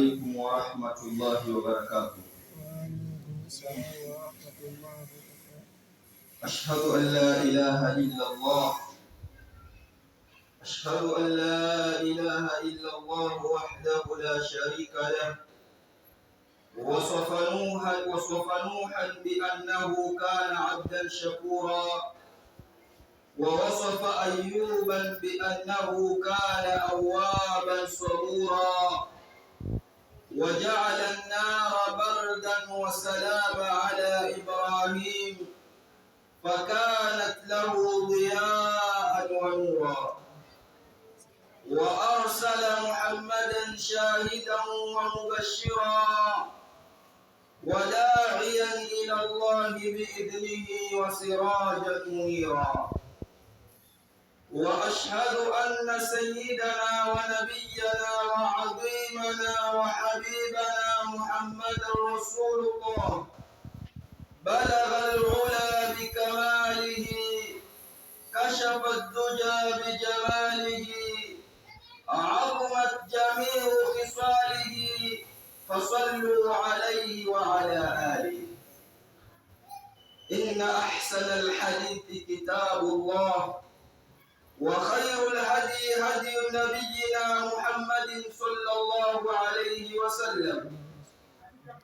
عليكم ورحمة الله وبركاته. وعليكم السلام ورحمة الله وبركاته. أشهد أن لا إله إلا الله، أشهد أن لا إله إلا الله وحده لا شريك له. وصف نوحا بأنه كان عبدا شكورا، ووصف أيوبا بأنه كان أوابا صبورا، وجعل النار بردا وسلاما على إبراهيم فكانت له ضياء ونورا، وأرسل محمدا شاهدا ومبشرا وداعيا إلى الله بإذنه وسراجا منيرا. وأشهد أن سيدنا ونبينا وعظيمنا وحبيبنا محمدا رسول الله، بلغ العلا بكماله، كشف الدجى بجماله، عظمت جميع خصاله، فصلوا عليه وعلى آله. إن أحسن الحديث كتاب الله، وخير الهدي هدي نبينا محمد صلى الله عليه وسلم،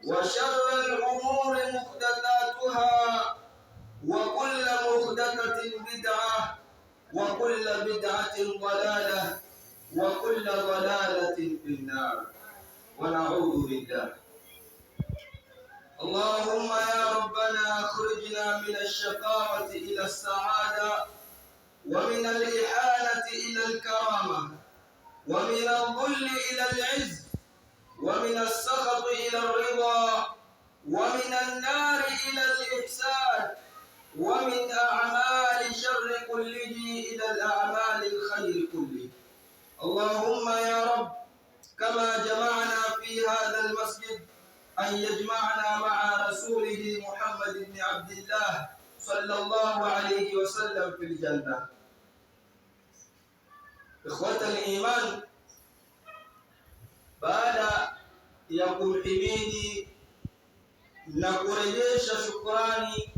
وشر الأمور محدثاتها، وكل محدثة بدعة، وكل بدعة ضلالة، وكل ضلالة في النار، ونعوذ بالله. اللهم يا ربنا أخرجنا من الشقاوة إلى السعادة، ومن الإهانة إلى الكرامة، ومن الذل إلى العز، ومن السخط إلى الرضا، ومن النار إلى الإحسان، ومن أعمال شر كله إلى الأعمال الخير كله. اللهم يا رب كما جمعنا في هذا المسجد أن يجمعنا مع رسوله محمد بن عبد الله صلى الله عليه وسلم في الجنة. إخوة الإيمان، baada ya kumhimidi na kurejesha shukrani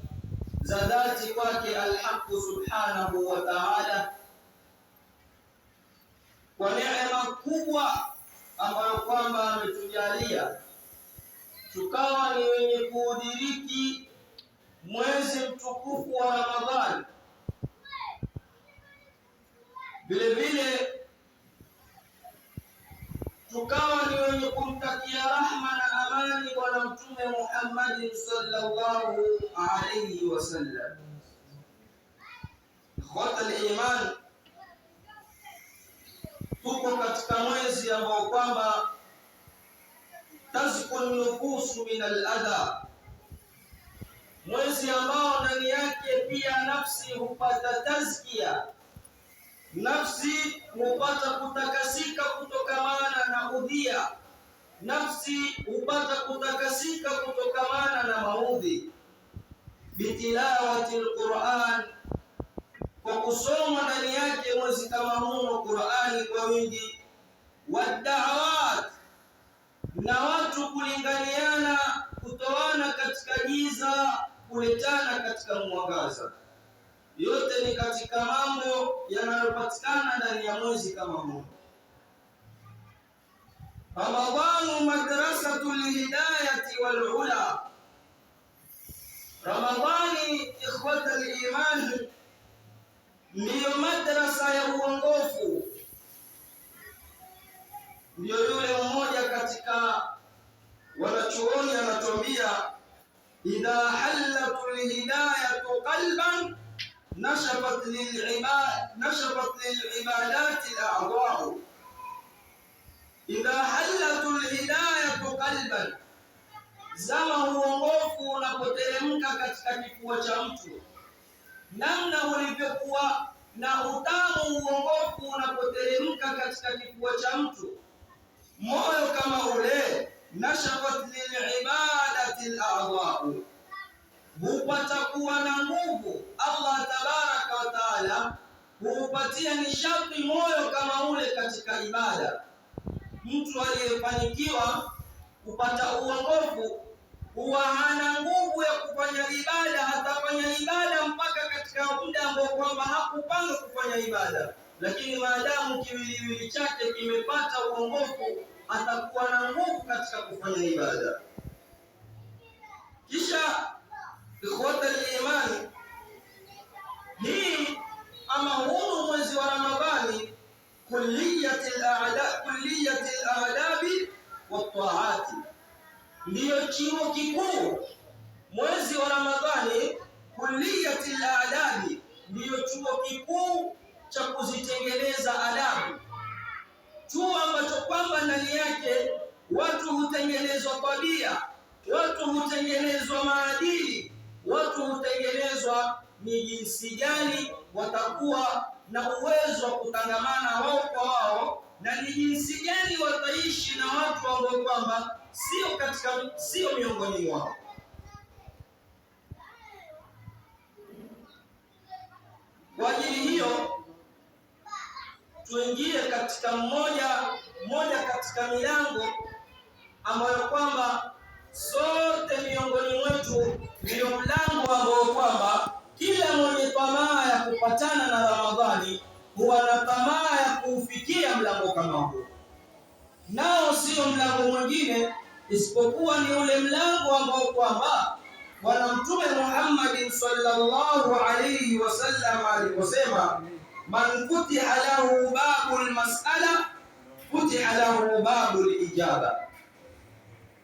za dhati kwake Alhaqu subhanahu wa ta'ala kwa neema kubwa ambayo kwamba ametujalia tukawa ni wenye kuudiriki mwezi mtukufu wa Ramadhani, vile vile tukawa ni wenye kumtakia rahma na amani Bwana Mtume Muhammad sallallahu alayhi wasallam. Ikhwata al-iman, tuko katika mwezi ambao kwamba tazku nufusu min al-adha, mwezi ambao ndani yake pia nafsi hupata tazkia, nafsi hupata kutakasika kutokamana na udhia, nafsi hupata kutakasika kutokamana na maudhi, bitilawati al-Qur'an, kwa kusoma ndani yake mwezi kama huo Qur'ani kwa wingi, wad'awat, na watu kulinganiana, kutoana katika giza, kuletana katika mwangaza. Yote ni katika mambo yanayopatikana ndani ya mwezi kama huu. Ramadhanu madrasatul hidayati wal ula. Ramadhani, ikhwata al-iman, ndiyo madrasa ya uongofu. Ndiyo yule mmoja katika wanachuoni anatuambia, idha hallatul hidayatu qalban nashafat lilibad nashafat lilibadati al-a'dha'u. Idha hallatul hidayatu qalban, zama uongofu unapoteremka katika kifua cha mtu, namna ulivyokuwa na utamu uongofu unapoteremka katika kifua cha mtu, moyo kama ule, nashafat lilibadati al-a'dha'u, hupata kuwa na nguvu. Allah tabaraka wa taala huupatia nishati moyo kama ule katika ibada. Mtu aliyefanikiwa kupata uongofu huwa hana nguvu ya kufanya ibada, atafanya ibada mpaka katika muda ambao kwamba hakupanga kufanya ibada, lakini maadamu kiwiliwili chake kimepata uongofu, atakuwa na nguvu katika kufanya ibada. Kisha ikhwata al-imani, hii ama huu mwezi wa Ramadhani, kulliyati al-adabi wat-taati, ndiyo chuo kikuu. Mwezi wa Ramadhani, kulliyati al-adabi, ndiyo chuo kikuu cha kuzitengeneza adabu, chuo ambacho kwamba ndani yake watu hutengenezwa tabia, watu hutengenezwa maadili, watu hutengenezwa ni jinsi gani watakuwa na uwezo wa kutangamana wao kwa wao, na ni jinsi gani wataishi na watu ambao kwamba sio miongoni mwao. Kwa ajili hiyo tuingie katika mmoja katika milango ambayo kwamba sote miongoni mwetu ndio mlango ambao kwamba kila mwenye tamaa ya kupatana na Ramadhani huwa na tamaa ya kuufikia mlango kama huo, nao sio mlango mwingine isipokuwa ni ule mlango ambao kwamba Bwana Mtume Muhammad sallallahu alayhi wasallam aliposema, man futiha lahu babul mas'ala futiha lahu babul ijaba,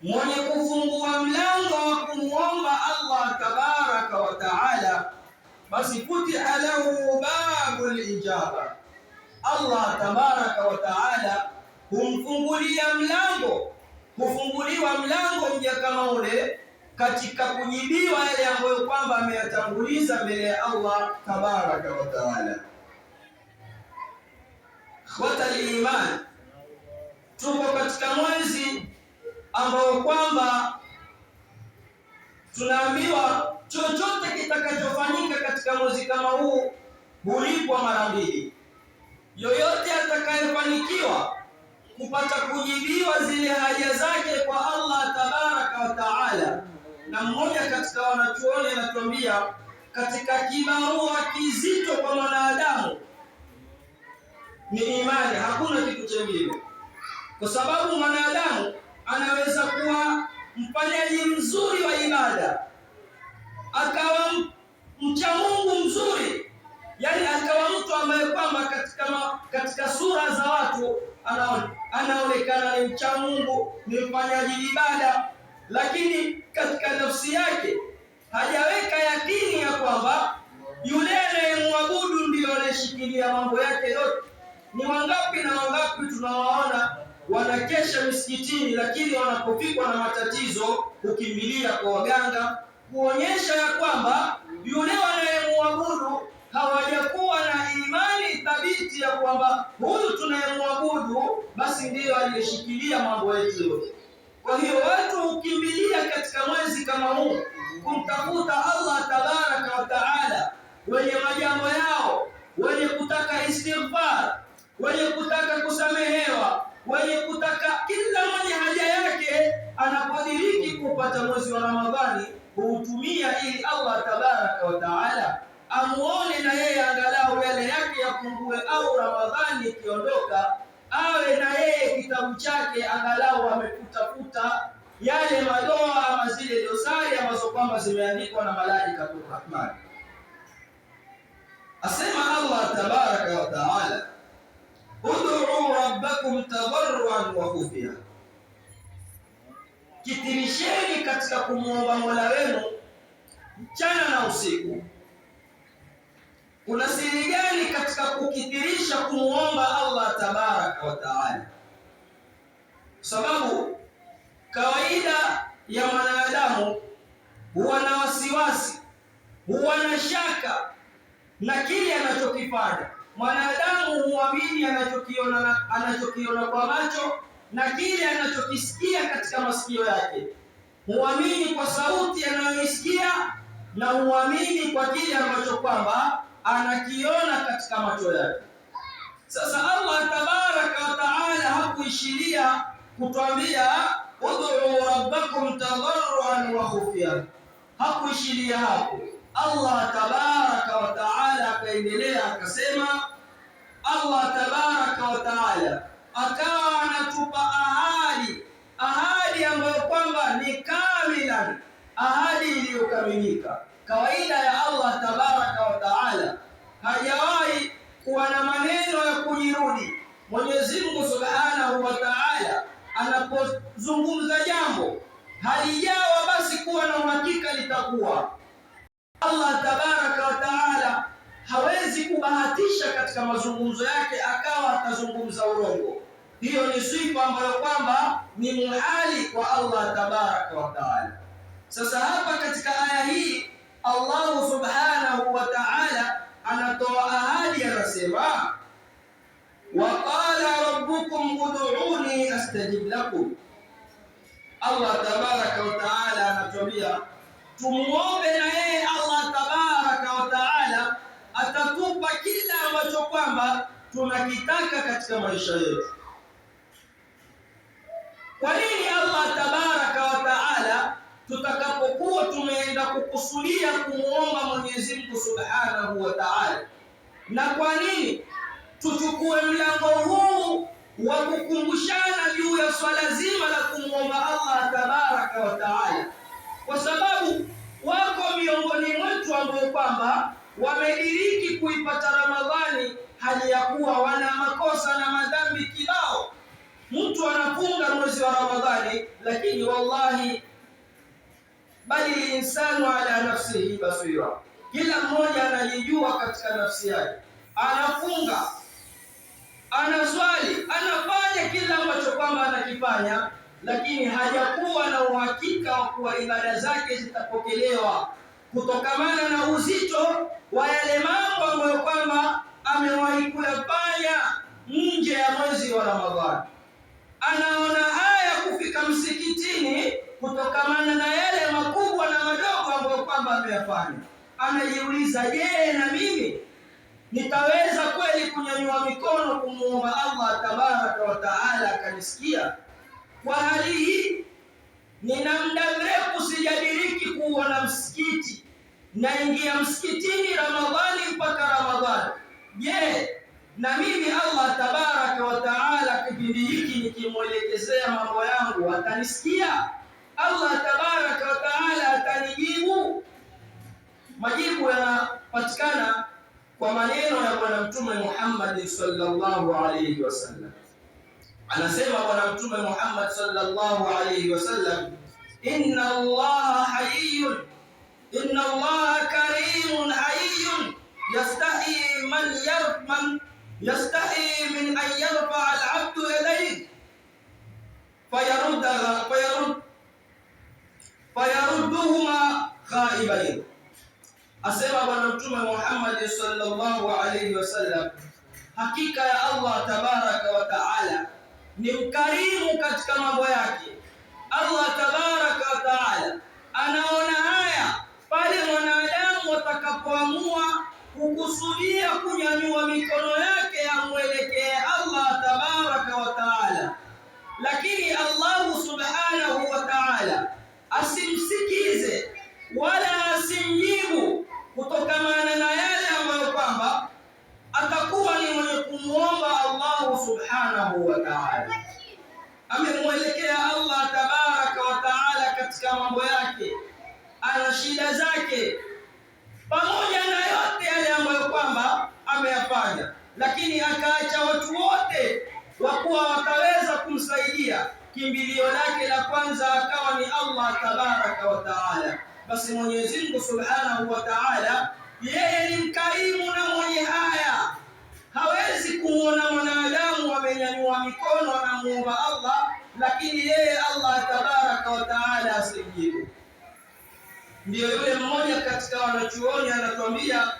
mwenye kufungua mlango wa kumuomba Allah tabaraka wa taala, basi futiha lahu babul ijaba, Allah tabaraka wa taala humfungulia mlango, hufunguliwa mlango mja kama ule katika kujibiwa yale ambayo kwamba ameyatanguliza mbele ya Allah tabaraka wa taala. Ikhwata al-iman, tuko katika mwezi ambao kwamba tunaambiwa chochote kitakachofanyika katika mwezi kama huu hulipwa mara mbili. Yoyote atakayefanikiwa kupata kujibiwa zile haja zake kwa Allah tabaraka wa taala, na mmoja katika wanachuoni anatuambia katika kibarua kizito kwa mwanadamu ni imani, hakuna kitu chengine, kwa sababu mwanadamu anaweza kuwa mfanyaji mzuri wa ibada, akawa mcha Mungu mzuri, yani akawa mtu ambaye kwamba katika sura za watu anaonekana ni mcha Mungu, ni mfanyaji ibada, lakini katika nafsi yake hajaweka yakini ya kwamba yule anayemwabudu ndiyo anayeshikilia mambo yake yote. Ni wangapi na wangapi tunawaona wanakesha misikitini, lakini wanapofikwa na matatizo hukimbilia kwa waganga, kuonyesha ya kwamba yule wanayemwabudu hawajakuwa na imani thabiti ya kwamba huyu tunayemwabudu basi ndiyo aliyeshikilia mambo yetu yote. Kwa hiyo watu hukimbilia katika mwezi kama huu kumtafuta Allah tabaraka wa taala, wenye majambo yao, wenye kutaka istighfar, wenye kutaka kusamehewa, wenye kutaka, kila mwenye haja yake anapodiriki kupata mwezi wa Ramadhani huutumia ili Allah tabaraka wa taala amuone na yeye angalau yale yake yapungue, au Ramadhani ikiondoka awe na yeye kitabu chake angalau amefutafuta yale madoa ama zile dosari ambazo kwamba zimeandikwa na malaika Rahman. Asema Allah tabaraka wa taala, ud'u rabbakum tadarruan wa khufya, kitirisheni katika kumuomba Mola wenu mchana na usiku. Kuna siri gani katika kukithirisha kumuomba Allah tabaraka wa taala? Sababu kawaida ya mwanadamu huwa na wasiwasi, huwa na shaka na kile anachokifanya. Mwanadamu huamini anachokiona kwa macho na kile anachokisikia katika masikio yake, huamini kwa sauti anayoisikia na huamini kwa kile ambacho kwamba anakiona katika macho yake. Sasa Allah tabaraka wa taala hakuishiria kutwambia ud'u rabbakum tadarruan wa khufya, hakuishiria hapo. Allah tabaraka wa taala akaendelea akasema, Allah tabaraka wa taala akawa anatupa ahadi, ahadi ambayo kwamba ni kamilan, ahadi iliyokamilika. Kawaida ya Allah tabaraka wa taala hajawahi kuwa na maneno ya kujirudi. Mwenyezi Mungu subhanahu wa taala anapozungumza jambo halijawa basi kuwa na uhakika litakuwa. Allah tabaraka wa taala hawezi kubahatisha katika mazungumzo yake akawa atazungumza urongo. Hiyo ni sifa ambayo kwamba ni muhali kwa Allah tabaraka wa taala. Sasa hapa katika aya hii Allahu subhanahu wa taala anatoa ahadi, anasema waqala rabbukum ud'uni astajib lakum. Allah tabaraka wa taala anatuambia tumuombe na yeye Allah tabaraka wa taala atatupa kila ambacho kwamba tunakitaka katika maisha yetu. Kwa nini Allah tabaraka wa taala tutakapokuwa tumeenda kukusudia kumuomba Mwenyezi Mungu subhanahu wa taala, na kwa nini tuchukue mlango huu wa kukumbushana juu ya swala zima la kumuomba Allah tabaraka wa taala? Kwa sababu wako miongoni mwetu ambao kwamba wamediriki kuipata Ramadhani hali ya kuwa wana makosa na madhambi kibao. Mtu anafunga mwezi wa Ramadhani, lakini wallahi, bali insanu ala nafsihi basira, kila mmoja anajijua katika nafsi yake. Anafunga, anaswali, anafanya kila ambacho kwamba anakifanya, lakini hajakuwa na uhakika wa kuwa ibada zake zitapokelewa kutokamana na uzito wa yale mambo ambayo kwamba amewahi kuyafanya nje ya mwezi wa Ramadhani. Anaona haya kufika msikitini kutokamana na yale makubwa na madogo ambayo kwamba ameyafanya. Anajiuliza, je, na mimi nitaweza kweli kunyanyua mikono kumuomba Allah tabaraka wa taala akanisikia? Kwa hali hii nina muda mrefu sijadiriki kuona msikiti, naingia msikitini Ramadhani mpaka Ramadhani. Je, na mimi Allah tabaraka wa taala kipindi hiki nikimwelekezea mambo yangu atanisikia? Allah tabaraka wa taala atanijibu? Majibu yanapatikana kwa maneno ya Bwana Mtume Muhammad sallallahu alayhi wasallam. Anasema Bwana Mtume Muhammad sallallahu alayhi wasallam, inna Allaha hayyun, inna Allaha karimun hayyun yastahi man yarman yastahi min an yarfa'a al-'abdu yadayhi fayarudduhuma khaibain. Asema Bwana Mtume Muhammad sallallahu alayhi wasallam, hakika ya Allah tabaraka wa taala ni mkarimu katika mambo yake. Allah tabaraka wa taala anaona haya pale mwanadamu atakapoamua kukusudia kunyanyua mikono yake amwelekee Allah tabaraka wa taala, lakini Allahu subhanahu wa taala asimsikize wala asimjibu kutokamana na yale ambayo kwamba atakuwa ni mwenye kumwomba Allahu subhanahu wa ta'ala. Amemwelekea Allah tabaraka wa taala katika mambo yake, ana shida zake, pamoja na yote yale ambayo kwamba ameyafanya, lakini akaacha watu wote wakuwa wataweza kumsaidia. Kimbilio lake la kwanza akawa ni Allah tabaraka wa taala. Basi Mwenyezi Mungu subhanahu wa taala yeye ni mkarimu na mwenye haya, hawezi kuona mwanadamu amenyanyua mikono anamuomba Allah, lakini yeye Allah tabaraka wa taala asimjibu. Ndiyo yule mmoja katika wanachuoni anatuambia,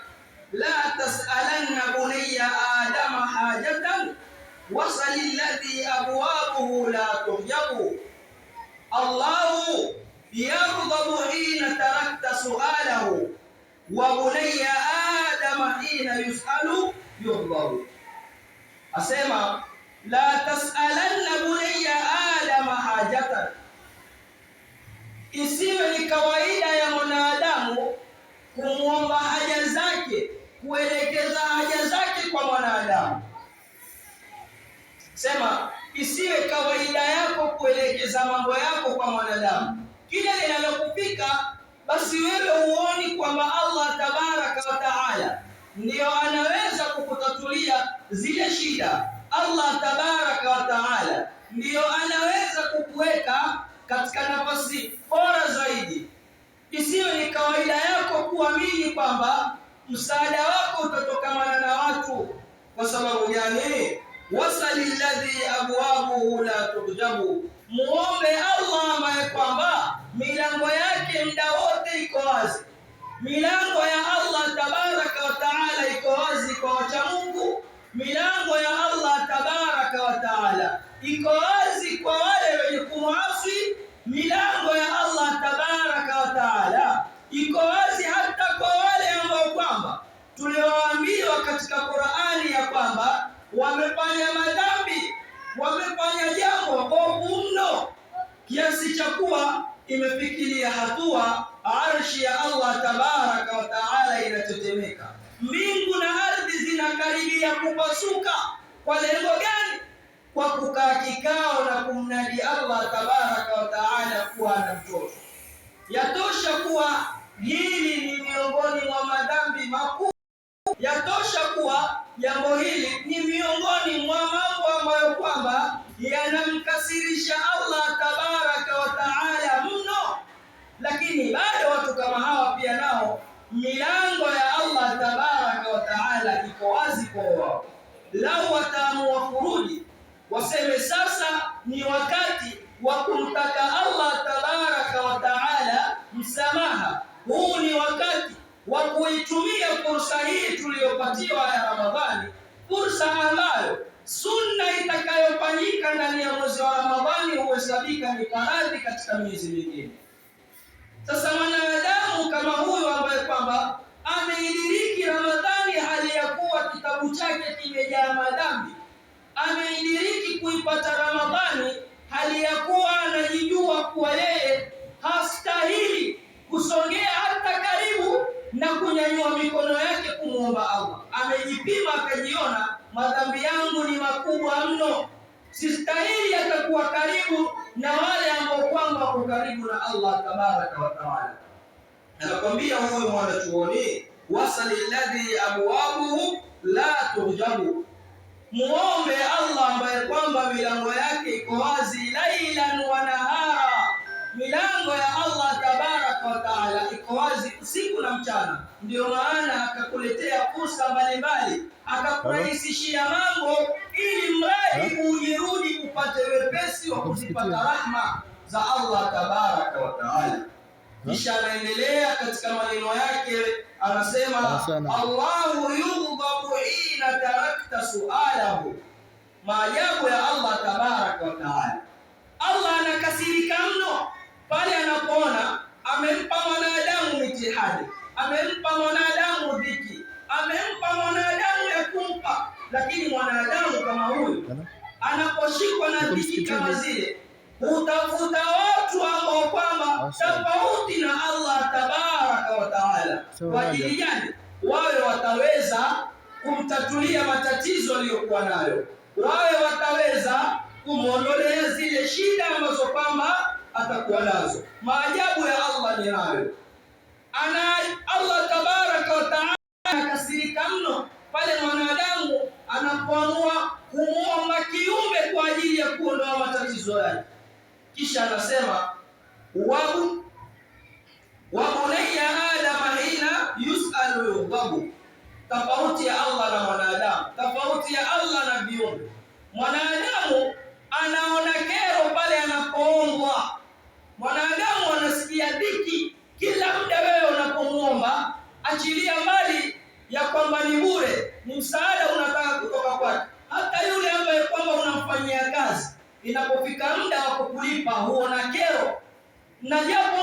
la tasalanna bunayya adama hajatan wasali alladhi abwabuhu la tuhjabu Allahu yaghdhabu hina tarakta sualahu wa bunayya adama hina yusalu yughdhabu. Asema la tasalanna bunayya adama hajatan, isiwe ni kawaida ya mwanadamu kumwomba haja zake, kuelekeza haja zake kwa mwanadamu. Sema isiwe kawaida yako kuelekeza mambo yako kwa mwanadamu. Kile linalokufika basi wewe huoni kwamba Allah tabaraka wa taala ndiyo anaweza kukutatulia zile shida. Allah tabaraka wa taala ndiyo anaweza kukuweka katika nafasi bora zaidi. Isiwe ni kawaida yako kuamini kwamba msaada wako utatokamana na watu. Kwa sababu gani? Wasali alladhi abwabuhu la turjabu, muombe Allah ambaye kwamba milango yake muda wote iko wazi. Milango ya Allah tabaraka wa taala iko wazi kwa wacha Mungu. Milango ya Allah tabaraka wa taala iko wazi kwa wale wenye kumwasi. Milango ya Allah tabaraka wa taala iko wazi hata kwa wale ambao kwamba tulioambiwa katika Qur'ani ya kwamba wamefanya madhambi, wamefanya jambo ovu mno kiasi cha kuwa imefikiria hatua arshi ya Allah tabaraka wa taala inatetemeka, mbingu na ardhi zinakaribia kupasuka. Kwa lengo gani? Kwa kukaa kikao na kumnadi Allah tabaraka wa taala kuwa na mtoto. Yatosha kuwa hili ni miongoni mwa madhambi makubwa. Yatosha kuwa jambo hili ni miongoni mwa mambo ambayo kwamba yanamkasirisha Allah tabaraka wa taala mno, lakini bado watu kama hawa pia nao milango ya Allah tabaraka wa taala iko wazi kwa wao. Lau wataamua kurudi, waseme sasa ni wakati wa kumtaka Allah tabaraka wa taala msamaha. Huu ni wakati wa kuitumia fursa hii tuliyopatiwa ya Ramadhani, fursa ambayo sunna itakayofanyika ndani ya mwezi wa Ramadhani huhesabika ni faradhi katika miezi mingine. Sasa mwanadamu kama huyu ambaye kwamba ameidiriki Ramadhani hali ya kuwa kitabu chake kimejaa madhambi, ameidiriki kuipata Ramadhani hali ya kuwa anajijua kuwa yeye hastahili kusongea hata karibu na kunyanyua mikono yake kumwomba Allah. Amejipima akajiona, madhambi yangu ni makubwa mno, sistahili atakuwa karibu na wale ambao kwamba wako karibu na Allah tabaraka wa taala. Anakwambia huyu mwanachuoni, wasali alladhi abwabuhu la turjabu, muombe Allah ambaye kwamba milango yake iko wazi lailan wa nahara. Milango ya Allah tabaraka wa taala iko wazi usiku na mchana. Ndiyo maana akakuletea fursa mbalimbali, akakurahisishia mambo ili mradi ujirudi upate wepesi wa kuzipata rahma za Allah tabaraka wa taala. Kisha anaendelea katika maneno yake, anasema Allahu yughdhabu hina tarakta sualahu. Maajabu ya Allah tabaraka wa taala, Allah anakasirika mno pale anapoona amempa mwanadamu mitihani, amempa mwanadamu dhiki, amempa mwanadamu ya kumpa, lakini mwanadamu kama huyu anaposhikwa na dhiki kama zile hutafuta watu ambao kwamba tofauti na Allah tabaraka wa taala. Kwa ajili gani? Wawe wataweza kumtatulia matatizo aliyokuwa nayo, wawe wataweza kumwondolea zile shida ambazo kwamba atakuwa nazo. Maajabu ya Allah ni hayo. Ana Allah tabaraka wa taala akasirika mno pale mwanadamu anapoamua kumwomba kiumbe kwa ajili ya kuondoa matatizo yake. Kisha anasema wa bunayya adama hina yusalu yughdhabu. Tofauti ya Allah na mwanadamu, tofauti ya Allah na viumbe. Mwanadamu anaona kero pale anapoombwa, mwanadamu anasikia dhiki kila muda. Wewe unapomwomba, achilia mbali ya kwamba ni bure, ni msaada unataka kutoka kwake. Hata yule ambaye kwamba unamfanyia kazi, inapofika muda wa kukulipa huona kero, na japo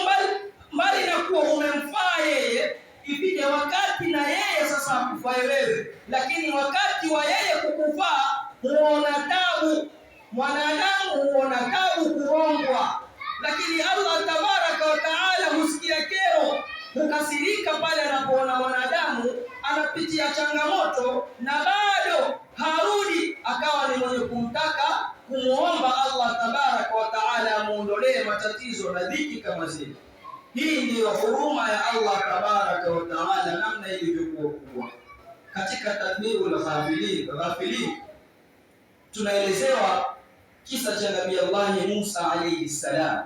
mbali na kuwa umemfaa yeye, ifike wakati na yeye sasa akufae wewe, lakini wakati wa yeye kukufaa huona tabu, mwanadamu huona tabu kuombwa, lakini Allah tabaraka wa taala husikia kero, hukasirika pale anapoona mwanadamu anapitia changamoto na bado harudi akawa ni mwenye kumtaka kumuomba Allah tabaraka wa taala amuondolee matatizo na dhiki kama zile. Hii ndiyo huruma ya Allah tabaraka wa taala, namna ilivyokuwa kubwa. Katika Tadbirul Ghafilin tunaelezewa kisa cha Nabii Allahi Musa alayhi salam.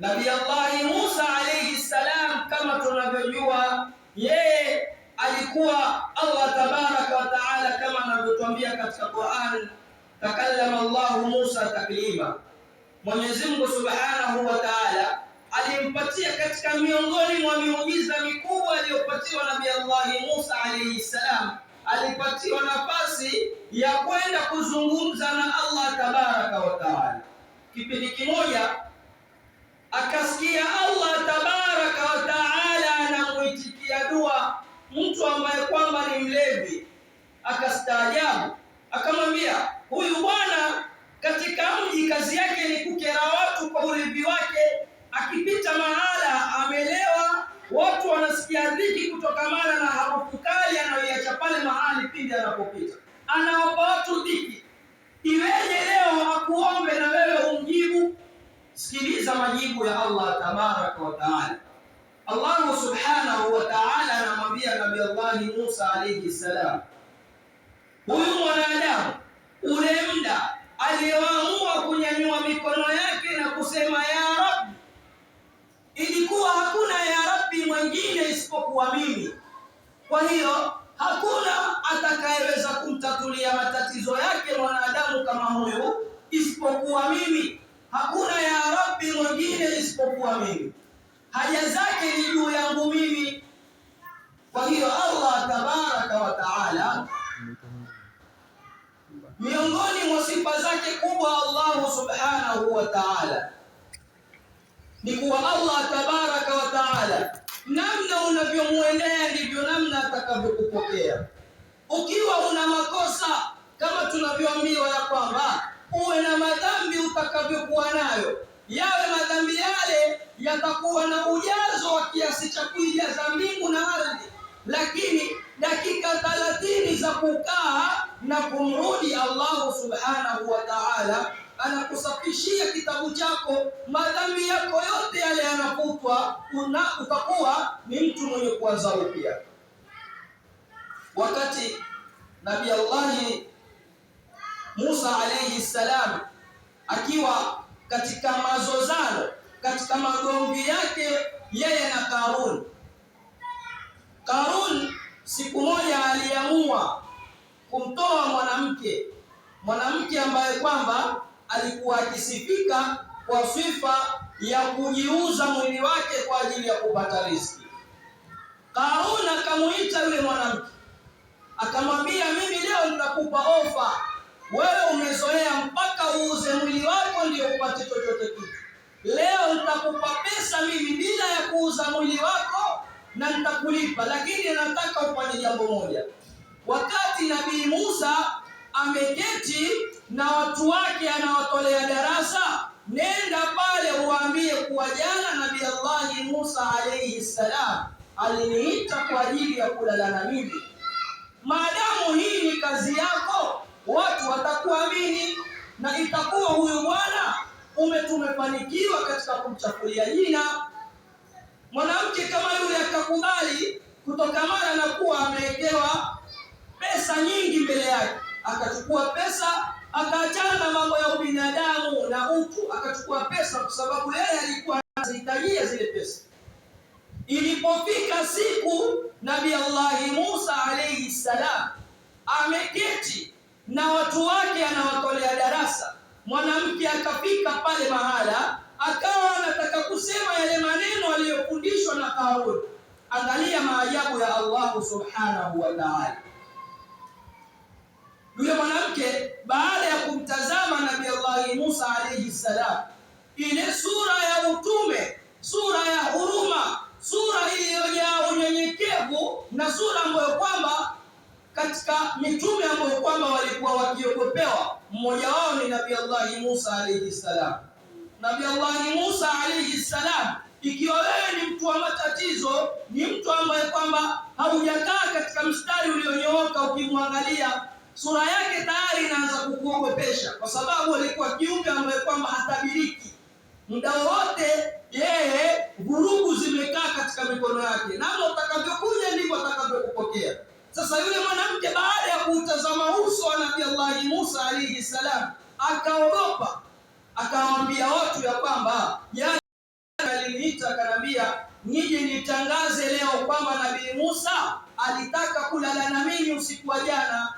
Nabii Allahi Musa alayhi salam, kama tunavyojua, yeye alikuwa Allah tabaraka wa taala, kama anavyotuambia katika Qur'an, takallama Allahu Musa taklima. Mwenyezi Mungu subhanahu wa taala alimpatia katika miongoni mwa miujiza mikubwa aliyopatiwa Nabii Allahi Musa alayhi salam, alipatiwa nafasi ya kwenda kuzungumza na Allah tabaraka wa taala. Kipindi kimoja akasikia Allah tabaraka wa taala anamuitikia dua mtu ambaye kwamba ni mlevi, akastaajabu, akamwambia huyu bwana katika mji kazi yake ni kukera watu kwa ulevi wake, akipita mahala amelewa, watu wanasikia dhiki kutokamana na harufu kali anayoiacha pale mahali pindi anapopita, anawapa watu dhiki. Iweje leo akuombe na wewe umjibu? Sikiliza majibu ya Allah tabaraka wa taala. Allahu subhanahu wa taala anamwambia Nabii Allahi Musa alayhi salam, huyu mwanadamu ule muda aliyoamua kunyanyua mikono yake na kusema ya Rabbi, ilikuwa hakuna ya Rabbi mwingine isipokuwa mimi. Kwa hiyo hakuna atakayeweza kumtatulia matatizo yake mwanadamu kama huyu isipokuwa mimi. Hakuna ya Rabbi mwingine isipokuwa mimi. Haja zake ni juu yangu mimi. Kwa hiyo Allah tabaraka wa taala, miongoni mwa sifa zake kubwa Allahu subhanahu wa taala ni kuwa Allah tabaraka wa taala, namna unavyomwendea ndivyo namna atakavyokupokea. Ukiwa una makosa kama tunavyoambiwa ya kwamba uwe na madhambi utakavyokuwa nayo, yawe madhambi yale yatakuwa na ujazo wa kiasi cha kuijaza mbingu na ardhi, lakini dakika 30 za kukaa na kumrudi Allahu subhanahu wa ta'ala, anakusafishia kitabu chako, madhambi yako yote yale yanafutwa, utakuwa ni mtu mwenye kuanza upya. Wakati Nabii Allahi Musa alayhi salam akiwa katika mazozano, katika magomvi yake yeye na Karun. Karun siku moja aliamua kumtoa mwanamke ambaye kwamba alikuwa akisifika kwa sifa ya kujiuza mwili wake kwa ajili ya kupata riziki. Karun akamuita yule mwanamke akamwambia, mimi leo nitakupa ofa. Wewe umezoea mpaka uuze mwili wako ndio upate chochote kitu. Leo nitakupa pesa mimi bila ya kuuza mwili wako na nitakulipa, lakini nataka ufanye jambo moja. Wakati Nabii Musa ameketi na watu wake anawatolea darasa, nenda pale uwaambie kuwa jana Nabii Allahi Musa alayhi salam aliniita kwa ajili ya kulala na mimi. Maadamu hii ni kazi yako, watu watakuamini na itakuwa huyu bwana tumefanikiwa katika kumchafulia jina. Mwanamke kama yule akakubali kutokamana na kuwa amewekewa pesa nyingi mbele yake, akachukua pesa, akaachana na mambo ya ubinadamu na utu, akachukua pesa kwa sababu yeye alikuwa anazihitajia zile pesa. Ilipofika siku Nabii Allahi Musa alayhi salam ameketi na watu wake anawatolea darasa, mwanamke akafika pale mahala akawa anataka kusema yale maneno aliyofundishwa na Karun. Angalia maajabu ya Allahu subhanahu wa ta'ala. Yule mwanamke baada ya kumtazama Nabii Allahi Musa alayhi salam, ile sura ya utume, sura ya huruma, sura iliyojaa unyenyekevu na sura ambayo kwamba katika mitume ambayo kwamba walikuwa wakiogopewa Mmoja wao ni Nabii Allahi Musa alayhi salam. Nabii Allahi Musa alayhi salam, ikiwa wewe ni mtu wa matatizo, ni mtu ambaye kwamba haujakaa katika mstari ulionyooka, ukimwangalia sura yake tayari inaanza kukuogopesha, kwa sababu alikuwa kiumbe ambaye kwamba hatabiriki muda wote, yeye vurugu zimekaa katika mikono yake, namna utakavyokuja ndivyo atakavyokupokea. Sasa yule mwanamke baada ya kuutazama uso wa Nabii Allahi Musa alayhi salam, akaogopa, akawaambia watu ya kwamba jana aliniita akanambia nije nitangaze leo kwamba Nabii Musa alitaka kulala na mimi usiku wa jana.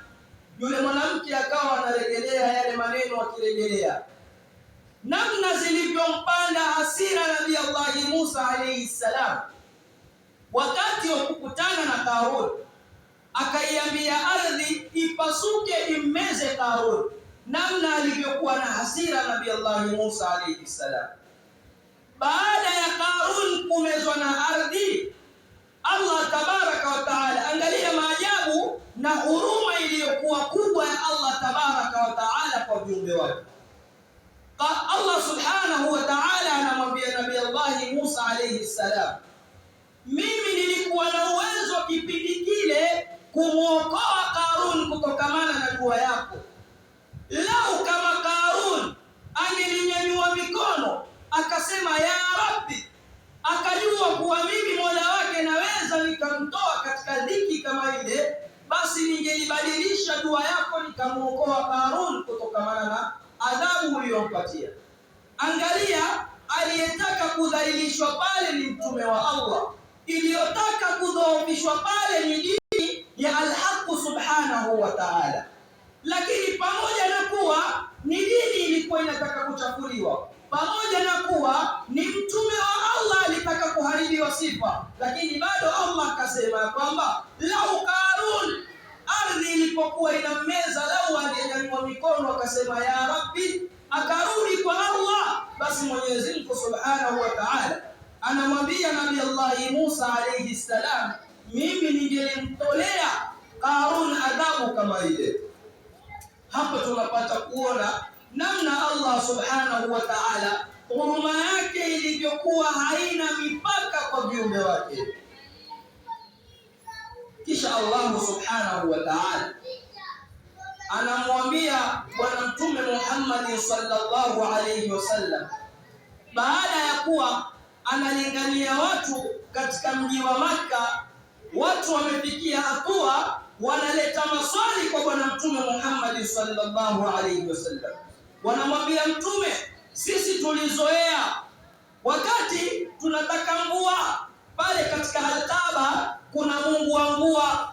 Yule mwanamke akawa anarejelea yale maneno, akirejelea namna zilivyompanda hasira Nabii Allahi Musa alayhi salam wakati wa kukutana na Karun, akaiambia ardhi ipasuke immeze Karun, namna alivyokuwa na hasira Nabii Allahi Musa alayhi salam. Baada ya Karun kumezwa na ardhi, Allah tabaraka wa taala, angalia maajabu na huruma iliyokuwa kubwa ya Allah tabaraka wa taala kwa viumbe wake. Allah subhanahu wa ta'ala anamwambia Nabii Allahi Musa alayhi salam, mimi nilikuwa na uwezo kipindi kile kumwokoa Karun kutokamana na dua yako. Lau kama Karun angelinyanyua mikono akasema ya Rabbi, akajua kuwa mimi Mola wake naweza nikamtoa katika dhiki kama ile, basi ningelibadilisha dua yako nikamwokoa Karun kutokamana na adhabu uliyompatia. Angalia, aliyetaka kudhalilishwa pale ni mtume wa Allah, iliyotaka kudhoofishwa pale ni dini ya Alhaqu subhanahu wa ta'ala. Lakini pamoja na kuwa ni dini ilikuwa inataka kuchafuliwa, pamoja na kuwa ni mtume wa Allah alitaka kuharibiwa sifa, lakini bado Allah akasema kwamba lau Karun ardhi ilipokuwa inammeza, lau angenyanyua mikono akasema ya Rabbi, akarudi kwa Allah, basi Mwenyezi Mungu Subhanahu wa Ta'ala anamwambia Nabii Allahi Musa alayhi salam, mimi ningelimtolea Karun adhabu kama ile. Hapa tunapata kuona namna Allah Subhanahu wa Ta'ala huruma yake ilivyokuwa haina mipaka kwa viumbe wake. Kisha Allah subhanahu wa ta'ala anamwambia Bwana Mtume Muhammad sallallahu alayhi wasallam, baada ya kuwa analingania watu katika mji wa Makka, watu wamefikia hatua wanaleta maswali kwa Bwana Mtume Muhammad sallallahu alayhi wasallam, wanamwambia Mtume, sisi tulizoea wakati tunataka mvua pale katika Alkaaba kuna Mungu wa mvua,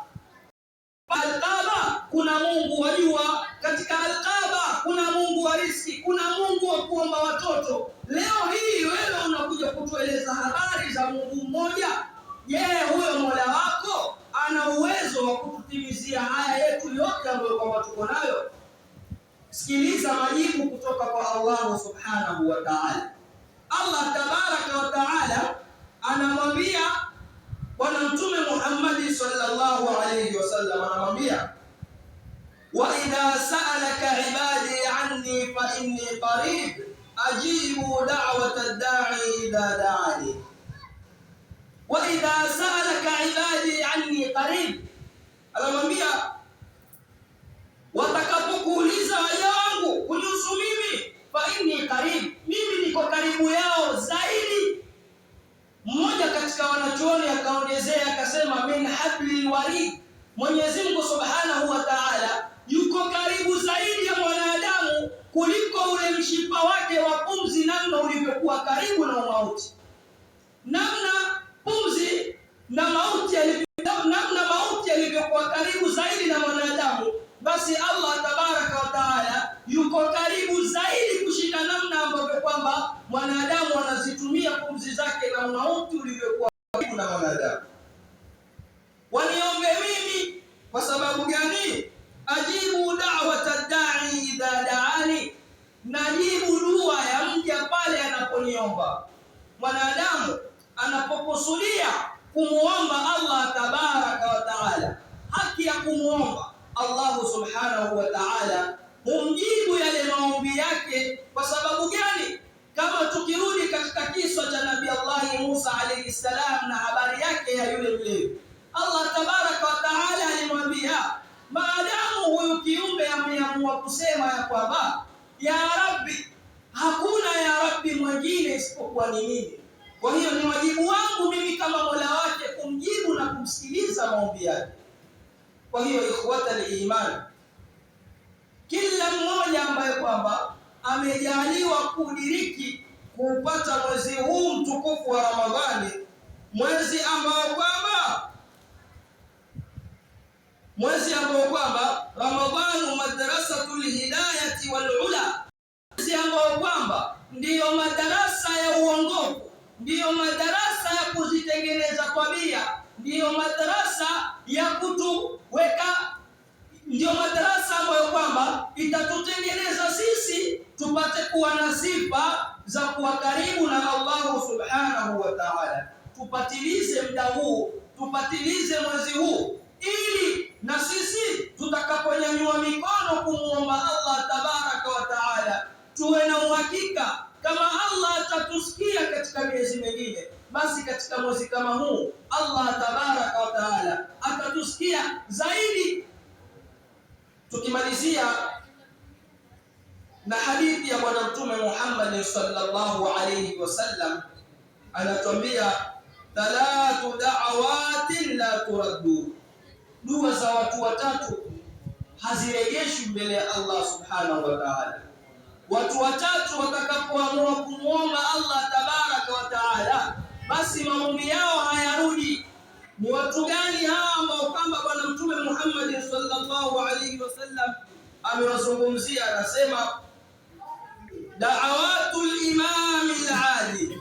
Alkaaba kuna Mungu wa jua, katika Alkaaba kuna Mungu wa riziki, kuna Mungu wa kuomba watoto. Leo hii wewe unakuja kutueleza habari za Mungu mmoja. Je, huyo Mola wako ana uwezo wa kututimizia haya yetu yote ambayo kwamba tuko nayo? Sikiliza majibu kutoka kwa Allah subhanahu wa ta'ala. Allah tabaraka wa ta'ala anamwambia Bwana Mtume Muhammad sallallahu alayhi wasallam, anamwambia wa idha sa'alaka ibadi anni fa inni qarib ajibu da'wata ad-da'i idha da'ani. Wa idha sa'alaka ibadi anni qarib, anamwambia watakapokuuliza waja wangu kunihusu mimi, fa inni qarib, mimi niko karibu yao zaidi. Mmoja katika wanachuoni akaongezea akasema, min hablil warid, Mwenyezi Mungu Subhanahu wa Ta'ala yuko karibu zaidi ya mwanadamu kuliko ule mshipa wake wa pumzi, namna ulivyokuwa karibu na mauti, namna pumzi na mauti namna mauti yalivyokuwa karibu zaidi na mwanadamu, basi Allah tabaraka wa taala yuko karibu zaidi kushinda namna ambavyo kwamba mwanadamu anazitumia pumzi zake na mauti ulivyokuwa karibu na mwanadamu. Waniombe mimi kwa sababu gani? Ajibu da'wata da'i idha da'ani, najibu dua ya mja pale anaponiomba. Mwanadamu anapokusudia kumuomba Allah tabaraka wa taala, haki ya kumuomba Allahu subhanahu wa taala humjibu yale maombi yake. Kwa sababu gani? Kama tukirudi katika kisa cha Nabii Allahi Musa alayhi salam na habari yake ya yule mlevi, Allah tabaraka wa taala alimwambia, maadamu huyu kiumbe ameamua kusema ya kwamba ya Rabbi, hakuna ya Rabbi mwingine isipokuwa ni mimi, kwa hiyo ni wajibu wangu mimi kama Mola wake kumjibu na kumsikiliza maombi yake. Kwa hiyo ikhwata liiman, kila mmoja ambaye kwamba amejaliwa kudiriki kuupata mwezi huu mtukufu wa Ramadhani, mwezi ambao kwamba Ramadhanu madrasatul hidayati wal ula, mwezi ambao kwamba ndiyo madarasa ya uongofu, ndiyo madarasa ya kuzitengeneza tabia, ndiyo madarasa ya kutuweka, ndiyo madarasa ambayo kwamba itatutengeneza sisi tupate kuwa na sifa za kuwa karibu na Allahu subhanahu wa ta'ala. Tupatilize muda huu, tupatilize mwezi huu, ili na sisi tutakaponyanyua mikono kumuomba Allah tabaraka wa taala tuwe na uhakika kama Allah atatusikia katika miezi mingine, basi katika mwezi kama huu Allah tabaraka wa taala atatusikia zaidi. Tukimalizia na hadithi ya Bwana Mtume Muhammad sallallahu alayhi wasallam, anatuambia thalathu da'awatin la turaddu, dua za watu watatu hazirejeshwi mbele ya Allah subhanahu wa ta'ala. Watu watatu watakapoamua kumwomba Allah tabaraka wa taala, basi maombi yao hayarudi. Ni watu gani hawa ambao kwamba Bwana Mtume Muhammad sallallahu alayhi wasallam amewazungumzia? Anasema da'awatul imami al-adil,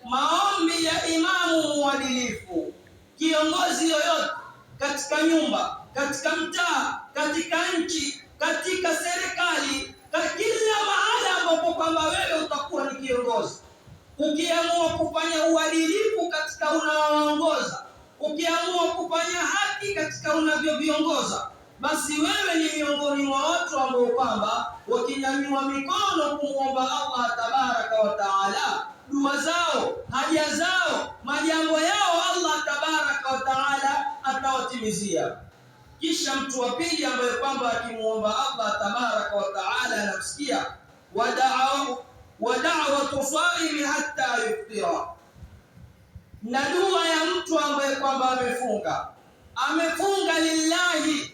maombi ya imamu muadilifu, kiongozi yoyote katika nyumba, katika mtaa, katika nchi, katika serikali, kila mahala ambapo kwamba wewe utakuwa ni kiongozi, ukiamua kufanya uadilifu katika unaoongoza, ukiamua kufanya haki katika unavyoviongoza, basi wewe ni miongoni mwa watu ambao kwamba wakinyanyua mikono kumwomba Allah tabaraka wa taala, dua zao, haja zao, majambo yao Allah tabaraka wa taala atawatimizia. Kisha mtu wa pili ambaye kwamba akimuomba Allah tabaraka wa taala anamsikia, wa da'watu saimi hatta yuftira, na dua ya mtu ambaye kwamba amefunga, amefunga lillahi.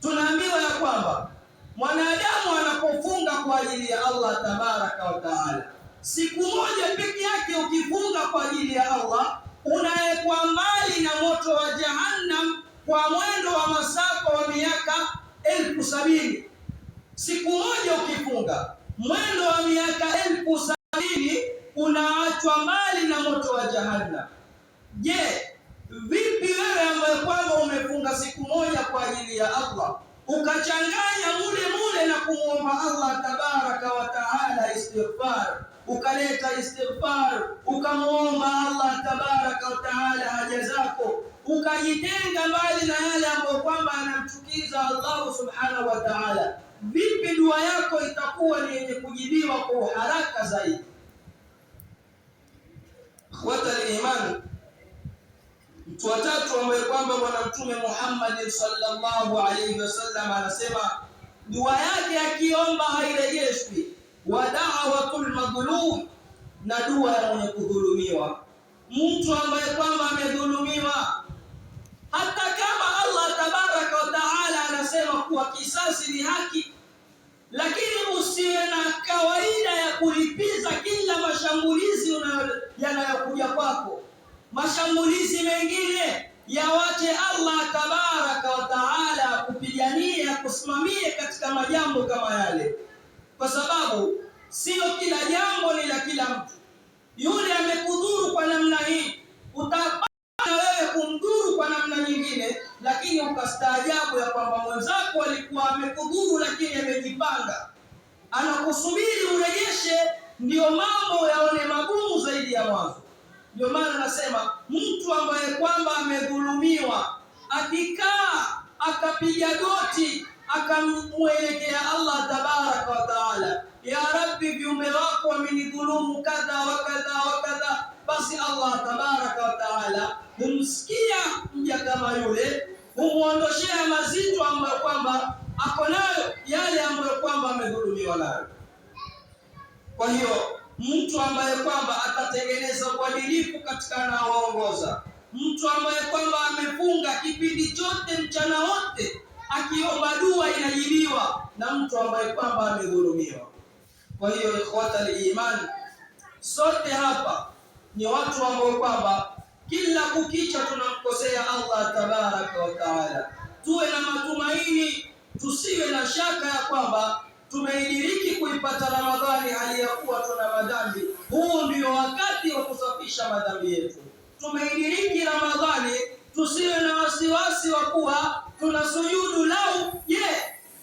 Tunaambiwa ya kwamba mwanadamu anapofunga kwa ajili ya Allah tabaraka wa taala, siku moja peke yake ukifunga kwa ajili ya Allah, unawekwa mbali na moto wa Jahannam kwa mwendo wa masafa wa miaka 70,000. Siku moja ukifunga mwendo wa miaka 70,000 unaachwa mbali na moto wa Jahannam. Je, vipi wewe ambaye kwamba umefunga siku moja kwa ajili ya Allah ukachanganya mule mule na kumwomba Allah tabaraka wa taala istighfar, ukaleta istighfar, ukamwomba Allah tabaraka wa taala haja zako, ukajitenga mbali na yale ambayo kwamba anamchukiza Allah subhanahu wa taala, vipi dua yako itakuwa ni yenye kujibiwa kwa uharaka zaidi? Ikhwata al-iman, mtu wa tatu ambaye kwamba Bwana Mtume Muhammad sallallahu alayhi wasallam anasema dua yake akiomba hairejeshwi, wa da'watul madhlum, na dua ya mwenye kudhulumiwa. Mtu ambaye kwamba amedhulumiwa, hata kama Allah tabaraka wa taala anasema kuwa kisasi ni haki, lakini usiwe na kawaida ya kulipiza kila mashambulizi yanayokuja kwako. Mashambulizi mengine yawache Allah tabaraka wa taala kupigania, kusimamia katika majambo kama yale, kwa sababu sio kila jambo ni la kila mtu. Yule amekudhuru kwa namna hii, utapata wewe kumdhuru kwa namna nyingine, lakini ukastaajabu ya kwamba mwenzako alikuwa amekudhuru, lakini amejipanga, anakusubiri urejeshe, ndiyo mambo yaone magumu zaidi ya mwanzo. Ndio maana nasema mtu ambaye kwamba amedhulumiwa akikaa akapiga goti Akamwelekea Allah tabaraka wa taala, ya Rabbi, viumbe wako wamenidhulumu kadha wa kadha wa kadha. Basi Allah tabaraka wa taala humsikia mja kama yule, humuondoshea mazito ambayo kwamba ako nayo, yale ambayo kwamba amedhulumiwa nayo. Kwa hiyo mtu ambaye kwamba atatengeneza uadilifu katika anaoongoza, mtu ambaye kwamba amefunga kipindi chote mchana wote akiomba dua inajibiwa, na mtu ambaye kwamba amedhulumiwa. Kwa hiyo ikhwata iman, sote hapa ni watu ambao kwamba kila kukicha tunamkosea Allah tabaraka wa taala. Tuwe na matumaini, tusiwe na shaka ya kwamba tumeidiriki kuipata Ramadhani hali ya kuwa tuna madhambi. Huu ndio wakati wa kusafisha madhambi yetu. Tumeidiriki Ramadhani, tusiwe na wasiwasi wa kuwa tuna sujudu lau, je,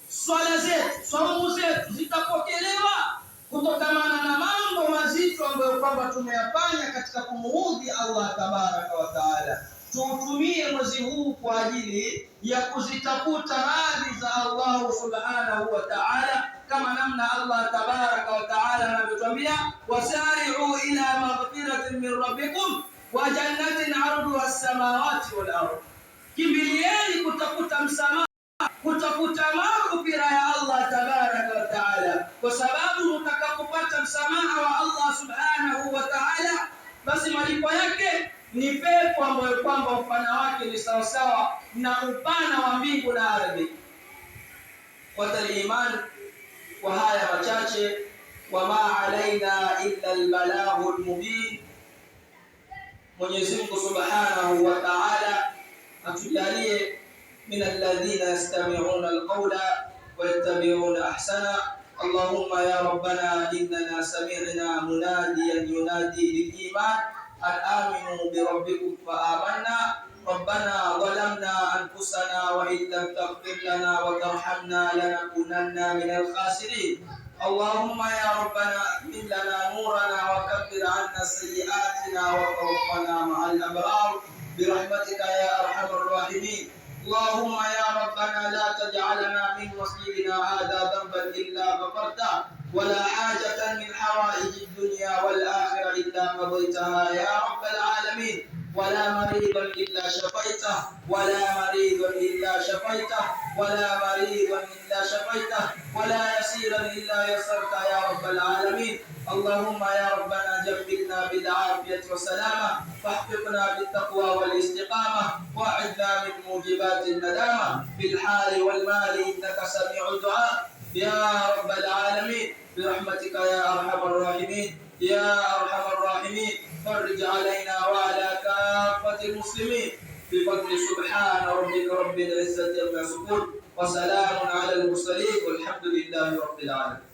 swala zetu, saumu zetu zitapokelewa kutokamana na mambo mazito ambayo kwamba tumeyafanya katika kumuudhi Allah tabaraka wa taala. Tuutumie mwezi huu kwa ajili ya kuzitafuta radhi za Allahu subhanahu wa taala, kama namna Allah tabaraka wa taala anavyotuambia, wasari'u ila maghfiratin min rabbikum wa jannatin arduha as-samawati wal ard, kimbilieni kutafuta msamaha, kutafuta maghfira ya Allah tabaraka wa taala, kwa sababu mtakapopata msamaha wa Allah subhanahu wa taala, basi malipo yake ni pepo ambayo kwamba upana wake ni sawasawa na upana wa mbingu na ardhi. Kwatal iman, kwa haya machache, wama alaina illa albalaghu almubin. Mwenyezi Mungu subhanahu wa taala atujalie min alladhina yastami'una alqawla wa yattabi'una ahsana. Allahumma ya rabbana innana sami'na munadiyan yunadi lil-iman an aminu bi rabbikum fa amanna rabbana zalamna anfusana wa in lam taghfir lana wa tarhamna lanakunanna minal khasirin. Allahumma ya rabbana atmim lana nurana wa kaffir anna sayyi'atina wa tawaffana ma'al abrar birahmatika ya arhamar rahimin. Allahumma ya rabbana la taj'alna min wasiyina hadha dhanban illa ghafarta wala hajatan min hawaiji dunya wal akhirah illa qadaytaha ya rabbal alamin wala maridan illa shafaitah wala maridan illa shafaitah wala maridan illa shafaitah wala yasiran illa yassarta ya rabbal alamin. Allahumma ya rabbana jammilna bil afiyati wassalama fahfiqna bit taqwa wal istiqama wa'idna min mujibati nadama bil hali wal mali innaka sami'ud du'a ya rabbal alamin birahmatika ya arhamar rahimin ya arhamar rahimin farij alaina wa ala kaffati muslimin bifadli subhana rabbika rabbil izzati amma yasifun wa salamun ala al mursalin walhamdulillahi rabbil alamin.